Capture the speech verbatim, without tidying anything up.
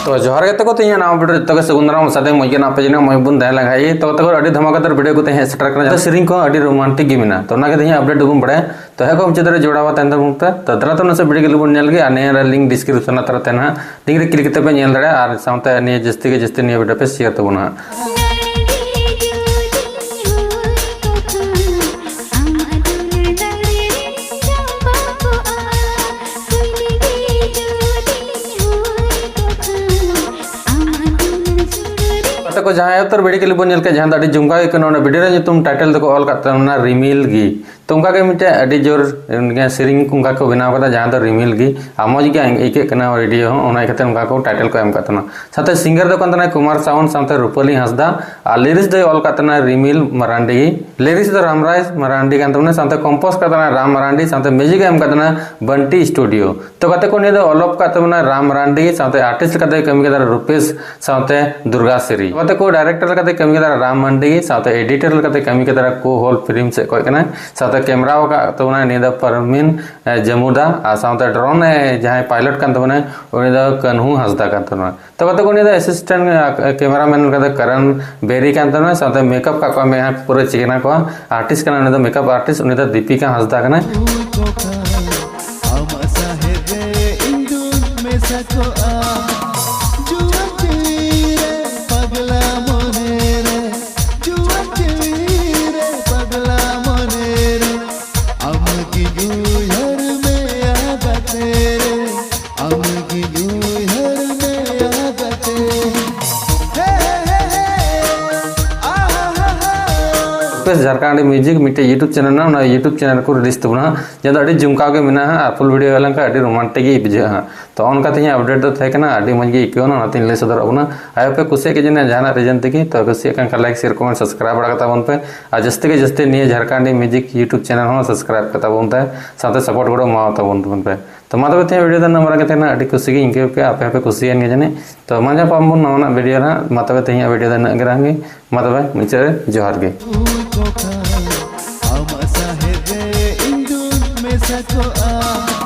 ᱛᱚ ᱡᱚᱦᱟᱨ ᱜᱮ ᱛᱟᱠᱚ, ᱛᱮᱦᱮᱧ ᱱᱟᱣᱟ ᱵᱷᱤᱰᱤᱭᱳ ᱡᱚᱛᱚ ᱜᱮ ᱥᱟᱹᱜᱩᱱ ᱫᱟᱨᱟᱢ, ᱥᱟᱫᱮ ᱢᱚᱡᱽ ᱜᱮ ᱱᱟᱯᱟᱭ ᱡᱮᱱᱚ ᱢᱚᱡᱽ ᱵᱚᱱ ᱛᱟᱦᱮᱸ ᱞᱮᱱᱠᱷᱟᱡ ᱜᱮ᱾ ᱛᱚ ᱛᱟᱠᱚ ᱟᱹᱰᱤ ᱫᱷᱟᱢᱟᱠᱟᱫᱟᱨ ᱵᱷᱤᱰᱤᱭᱳ ᱠᱚ ᱛᱮᱦᱮᱧ ᱦᱮᱡ ᱥᱮᱴᱮᱨ ᱠᱟᱱᱟ, ᱡᱚᱛᱚ ᱥᱮᱨᱮᱧ ᱠᱚᱦᱚᱸ ᱟᱹᱰᱤ ᱨᱳᱢᱟᱱᱴᱤᱠ ᱜᱮ ᱢᱮᱱᱟᱜᱼᱟ᱾ ᱛᱚ ᱚᱱᱟ ᱜᱮ ᱛᱮᱦᱮᱧ ᱟᱯᱰᱮᱴ ᱫᱚᱵᱚᱱ ᱵᱟᱲᱟᱭᱟ᱾ ᱛᱚ ᱦᱮᱸ ᱠᱚ ᱢᱩᱪᱟᱹᱫ ᱨᱮ ᱡᱚᱲᱟᱣ ᱛᱟᱦᱮᱱ ᱛᱟᱵᱚᱱ ᱯᱮ᱾ ᱛᱚ ᱫᱮᱞᱟ ᱛᱚ ᱱᱟᱥᱮ ᱵᱷᱤᱰᱤᱭᱳ ᱜᱮ ᱵᱚᱱ ᱧᱮᱞ ᱜᱮ, ᱟᱨ ᱱᱤᱭᱟᱹ ᱨᱮ ᱞᱤᱝᱠ ᱰᱤᱥᱠᱨᱤᱯᱥᱚᱱ ᱞᱟᱛᱟᱨ ᱨᱮ ᱛᱟᱦᱮᱱᱟ, ᱞᱤᱝᱠ ᱨᱮ ᱠᱞᱤᱠ ᱠᱟᱛᱮ ᱯᱮ ᱧᱮᱞ ᱫᱟᱲᱮᱭᱟᱜᱼᱟ, ᱟᱨ ᱥᱟᱶᱛᱮ ᱱᱤᱭᱟᱹ ᱡᱟᱹᱥᱛᱤ ᱜᱮ ᱡᱟᱹᱥᱛᱤ ᱱᱤᱭᱟᱹ ᱵᱷᱤᱰᱤᱭᱳ ᱯᱮ ᱥᱮᱭᱟᱨ ᱛᱟᱵᱚᱱᱟ ᱦᱟᱸᱜ᱾ ᱜᱟᱛᱮ ᱠᱚ, ᱡᱟᱦᱟᱸ ᱮᱛᱚᱨ ᱵᱷᱤᱰᱤᱭᱳ ᱠᱞᱤᱯ ᱵᱚᱱ ᱧᱮᱞ ᱠᱮᱫ, ᱡᱟᱦᱟᱸ ᱫᱚ ᱟᱹᱰᱤ ᱡᱚᱢᱠᱟᱣ ᱜᱮ ᱠᱟᱱᱟ, ᱚᱱᱟ ᱵᱷᱤᱰᱤᱭᱳ ᱨᱮ ᱧᱩᱛᱩᱢ ᱴᱟᱭᱴᱮᱞ ᱫᱚᱠᱚ ᱚᱞ ᱠᱟᱜ ᱛᱟᱵᱚᱱᱟ ᱨᱤᱢᱤᱞ ᱜᱮ᱾ ᱛᱚ ᱚᱱᱠᱟ ᱜᱮ ᱢᱤᱫᱴᱮᱡ ᱟᱹᱰᱤ ᱡᱳᱨ ᱥᱮᱨᱮᱧ ᱚᱱᱠᱟ ᱠᱚ ᱵᱮᱱᱟᱣ ᱠᱟᱫᱟ, ᱡᱟᱦᱟᱸ ᱫᱚ ᱨᱤᱢᱤᱞ ᱜᱮ, ᱟᱨ ᱢᱚᱡᱽ ᱜᱮ ᱟᱹᱭᱠᱟᱹᱜ ᱠᱟᱱᱟ ᱵᱷᱤᱰᱤᱭᱳ ᱦᱚᱸ, ᱚᱱᱟ ᱤᱭᱠᱟᱹᱛᱮ ᱚᱱᱠᱟ ᱠᱚ ᱴᱟᱭᱴᱮᱞ ᱠᱚ ᱮᱢ ᱠᱟᱜ ᱛᱟᱦᱮᱱᱟ᱾ ᱥᱟᱶᱛᱮ ᱥᱤᱝᱜᱟᱨ ᱫᱚ ᱠᱟᱱ ᱛᱟᱦᱮᱱᱟ ᱠᱩᱢᱟᱨ ᱥᱟᱣᱩᱱ ᱥᱟᱶᱛᱮ ᱨᱩᱯᱟᱞᱤ ᱦᱟᱸᱥᱫᱟ, ᱟᱨ ᱞᱤᱨᱤᱠᱥ ᱫᱚᱭ ᱚᱞ ᱠᱟᱜ ᱛᱟᱦᱮᱱᱟ ᱨᱤᱢᱤᱞ ᱢᱟᱨᱟᱱᱰᱤ ᱜᱮ᱾ ᱞᱤᱨᱤᱠᱥ ᱫᱚ ᱨᱟᱢᱨᱟᱭ ᱢᱟᱨᱟᱱᱰᱤ ᱠᱟᱱ ᱛᱟᱵᱚᱱᱟ, ᱥᱟᱶᱛᱮ ᱠᱚᱢᱯᱳᱡᱽ ᱠᱟᱜ ᱛᱟᱦᱮᱱᱟ ᱨᱟᱢ ᱢᱟᱨᱟᱱᱰᱤ, ᱥᱟᱶᱛᱮ ᱢᱤᱭᱩᱡᱤᱠ ᱮ ᱮᱢ ᱠᱟᱜ ᱛᱟᱦᱮᱱᱟ ᱵᱟᱱᱴᱤ ᱥᱴᱩᱰᱤᱭᱳ᱾ ᱛᱚ ᱜᱟᱛᱮ ᱠᱚ, ᱱᱤᱭᱟᱹ ᱫᱚ ᱚᱞᱚᱯ ᱠᱟᱜ ᱛᱟᱵᱚᱱᱟ ᱨᱟᱢ ᱢᱟᱨᱟᱱᱰᱤ, ᱥᱟᱶᱛᱮ ᱟᱨᱴᱤᱥᱴ ᱞᱮᱠᱟᱛᱮ ᱠᱟᱹᱢᱤ ᱠᱟᱫᱟ ᱨᱩᱯᱮᱥ ᱥᱟᱶᱛᱮ ᱫᱩᱨᱜᱟ ᱥᱨᱤ᱾ ᱜᱟᱛᱮ ᱠᱚ, ᱰᱟᱭᱨᱮᱠᱴᱚᱨ ᱞᱮᱠᱟᱛᱮ ᱠᱟᱹᱢᱤ ᱠᱟᱫᱟ ᱨᱟᱢ ᱢᱟᱱᱰᱤ, ᱥᱟᱶᱛᱮ ᱮᱰᱤᱴᱚᱨ ᱞᱮᱠᱟᱛᱮ ᱠᱟᱹᱢᱤ ᱠᱟᱫᱟ ᱠᱳ ᱦᱚᱞ ᱯᱷᱤᱞᱢ ᱥᱮᱫ ᱠᱷᱚᱡ ᱠᱟᱱᱟᱭ᱾ ᱥᱟᱶᱛᱮ ᱠᱮᱢᱨᱟ ᱟᱠᱟᱫ ᱛᱟᱵᱚᱱᱟᱭ ᱱᱤᱭᱟᱹ ᱫᱚ ᱯᱟᱨᱢᱤᱱ, ᱮ, ᱡᱟᱢᱩᱫᱟ, ᱟᱨ ᱥᱟᱶᱛᱮ ᱰᱨᱳᱱ, ᱮ, ᱡᱟᱦᱟᱸᱭ ᱯᱟᱭᱞᱚᱴ ᱠᱟᱱ ᱛᱟᱵᱚᱱᱟᱭ, ᱩᱱᱤ ᱫᱚ ᱠᱟᱹᱱᱦᱩ ᱦᱟᱸᱥᱫᱟ ᱠᱟᱱ ᱛᱟᱵᱚᱱᱟ᱾ ᱛᱚ ᱜᱟᱛᱮ ᱠᱚ, ᱩᱱᱤ ᱫᱚ ᱮᱥᱤᱥᱴᱮᱱᱴ, ᱮ, ᱠᱮᱢᱮᱨᱟᱢᱮᱱ ᱞᱮᱠᱟᱛᱮ ᱠᱟᱨᱚᱱ ᱵᱮᱨᱤ ᱠᱟᱱ ᱛᱟᱵᱚᱱᱟ, ᱥᱟᱶᱛᱮ ᱢᱮᱠᱟᱯ ᱠᱟᱜ ᱠᱚᱣᱟ ᱢᱮᱦᱟ ᱯᱩᱨᱟᱹ ᱪᱤᱠᱟᱹᱱᱟ ᱠᱚᱣᱟ᱾ ᱟᱨᱴᱤᱥᱴ ᱠᱟᱱᱟ ᱩᱱᱤ ᱫᱚ, ᱢᱮᱠᱟᱯ ᱟᱨᱴᱤᱥᱴ ᱩᱱᱤ ᱫᱚ ᱫᱤᱯᱤᱠᱟ ᱦᱟᱸᱥᱫᱟ ᱠᱟᱱᱟᱭ᱾ ᱟᱢᱟᱜ ᱥᱟᱦᱮᱫ ᱨᱮ ᱤᱧ ᱫᱩᱧ ᱢᱮᱥᱟ ᱠᱚᱜᱼᱟ, ᱡᱩᱣᱟᱹᱱ ᱡᱤᱣᱤ ᱨᱮ ᱯᱟᱜᱽᱞᱟ ᱢᱚᱱᱮ ᱨᱮ, ᱡᱩᱣᱟᱹᱱ ᱡᱤᱣᱤ ᱨᱮ ᱯᱟᱜᱽᱞᱟ ᱢᱚᱱᱮ ᱨᱮ, ᱟᱢ ᱜᱮ ᱩᱭᱦᱟᱹᱨ ᱢᱮᱭᱟ ᱜᱟᱛᱮ ᱨᱮ, ᱟᱢ ᱜᱮ ᱩᱭᱦᱟᱹᱨ ᱢᱮᱭᱟ ᱜᱟᱛᱮ᱾ ᱦᱮ, ᱦᱮ, ᱦᱮ, ᱦᱮ, ᱟᱦᱟ, ᱦᱟ, ᱦᱟ᱾ ᱨᱩᱯᱮᱥ ᱡᱷᱟᱲᱠᱷᱚᱸᱰᱤ ᱢᱤᱭᱩᱡᱤᱠ ᱢᱤᱫᱴᱮᱡ YouTube ᱪᱮᱱᱮᱞ ᱢᱮᱱᱟᱜᱼᱟ, ᱚᱱᱟ YouTube ᱪᱮᱱᱮᱞ ᱨᱮᱠᱚ ᱨᱤᱞᱤᱡᱽ ᱛᱟᱵᱚᱱᱟ, ᱡᱟᱦᱟᱸ ᱫᱚ ᱟᱹᱰᱤ ᱡᱚᱢᱠᱟᱣ ᱜᱮ ᱢᱮᱱᱟᱜᱼᱟ, ᱟᱨ ᱯᱷᱩᱞ ᱵᱷᱤᱰᱤᱭᱳ ᱦᱩᱭ ᱞᱮᱱᱠᱷᱟᱱ ᱟᱹᱰᱤ ᱨᱳᱢᱟᱱᱴᱤᱠ ᱜᱮ ᱵᱩᱡᱷᱟᱹᱜᱼᱟ ᱦᱟᱸᱜ᱾ ᱛᱚ ᱚᱱᱠᱟ ᱛᱮᱦᱮᱧ ᱟᱯᱰᱮᱴ ᱫᱚ ᱛᱟᱦᱮᱸ ᱠᱟᱱᱟ, ᱟᱹᱰᱤ ᱢᱚᱡᱽ ᱜᱮ ᱟᱹᱭᱠᱟᱹᱣ ᱮᱱᱟ, ᱚᱱᱟᱛᱮᱧ ᱞᱟᱹᱭ ᱥᱚᱫᱚᱨᱟᱜ ᱵᱚᱱᱟ᱾ ᱟᱭᱳ ᱯᱮ ᱠᱩᱥᱤᱭᱟᱜ ᱜᱮ ᱡᱟᱹᱱᱤᱡ ᱡᱟᱦᱟᱱᱟᱜ ᱨᱤᱡᱮᱱ ᱛᱮᱜᱮ, ᱛᱚ ᱠᱩᱥᱤᱭᱟᱜ ᱠᱷᱟᱱ ᱞᱟᱭᱤᱠ, ᱥᱮᱭᱟᱨ, ᱠᱚᱢᱮᱱᱴ, ᱥᱟᱵᱥᱠᱨᱟᱭᱤᱵ ᱵᱟᱲᱟ ᱠᱟᱛᱟ ᱵᱚᱱ ᱯᱮ, ᱟᱨ ᱡᱟᱹᱥᱛᱤ ᱜᱮ ᱡᱟᱹᱥᱛᱤ ᱱᱤᱭᱟᱹ ᱡᱷᱟᱲᱠᱷᱚᱸᱰᱤ ᱢᱤᱭᱩᱡᱤᱠ YouTube ᱪᱮᱱᱮᱞ ᱦᱚᱸ ᱥᱟᱵᱥᱠᱨᱟᱭᱤᱵ ᱠᱟᱛᱟ ᱵᱚᱱ ᱯᱮ, ᱥᱟᱶᱛᱮ ᱥᱟᱯᱳᱨᱴ ᱜᱚᱲᱚ ᱮᱢᱟ ᱛᱟᱵᱚᱱ ᱯᱮ᱾ ᱛᱚ ᱢᱟ ᱛᱚᱵᱮ ᱛᱮᱦᱮᱧ ᱵᱷᱤᱰᱤᱭᱳ ᱫᱚ ᱱᱤᱱᱟᱹᱜ ᱢᱟᱨᱟᱝ ᱜᱮ ᱛᱟᱦᱮᱸ ᱠᱟᱱᱟ, ᱟᱹᱰᱤ ᱠᱩᱥᱤ ᱜᱮ ᱟᱹᱭᱠᱟᱹᱣ ᱠᱮᱜᱼᱟ, ᱟᱯᱮ ᱦᱚᱸᱯᱮ ᱠᱩᱥᱤᱭᱮᱱ ᱜᱮᱭᱟ ᱡᱟᱹᱱᱤᱡ᱾ ᱛᱚ ᱢᱟ ᱧᱟᱯᱟᱢ ᱵᱚᱱ ᱱᱟᱣᱟᱱᱟᱜ ᱵᱷᱤᱰᱤᱭᱳ ᱨᱮ ᱦᱟᱸᱜ, ᱢᱟ ᱛᱚᱵᱮ ᱛᱮᱦᱮᱧᱟᱜ ᱵᱷᱤᱰᱤᱭᱳ ᱫᱚ ᱤᱱᱟᱹᱜ ᱜᱮ ᱨᱟᱝ ᱜᱮ, ᱢᱟ ᱛᱚᱵᱮ ᱢᱩᱪᱟᱹᱫ ᱨᱮ ᱡᱚᱦᱟᱨ ᱜᱮ᱾ ᱟᱢᱟᱜ ᱥᱟᱦᱮᱫ ᱨᱮ ᱤᱧ ᱫᱩᱧ ᱢᱮᱥᱟ ᱠᱚᱜᱼᱟ᱾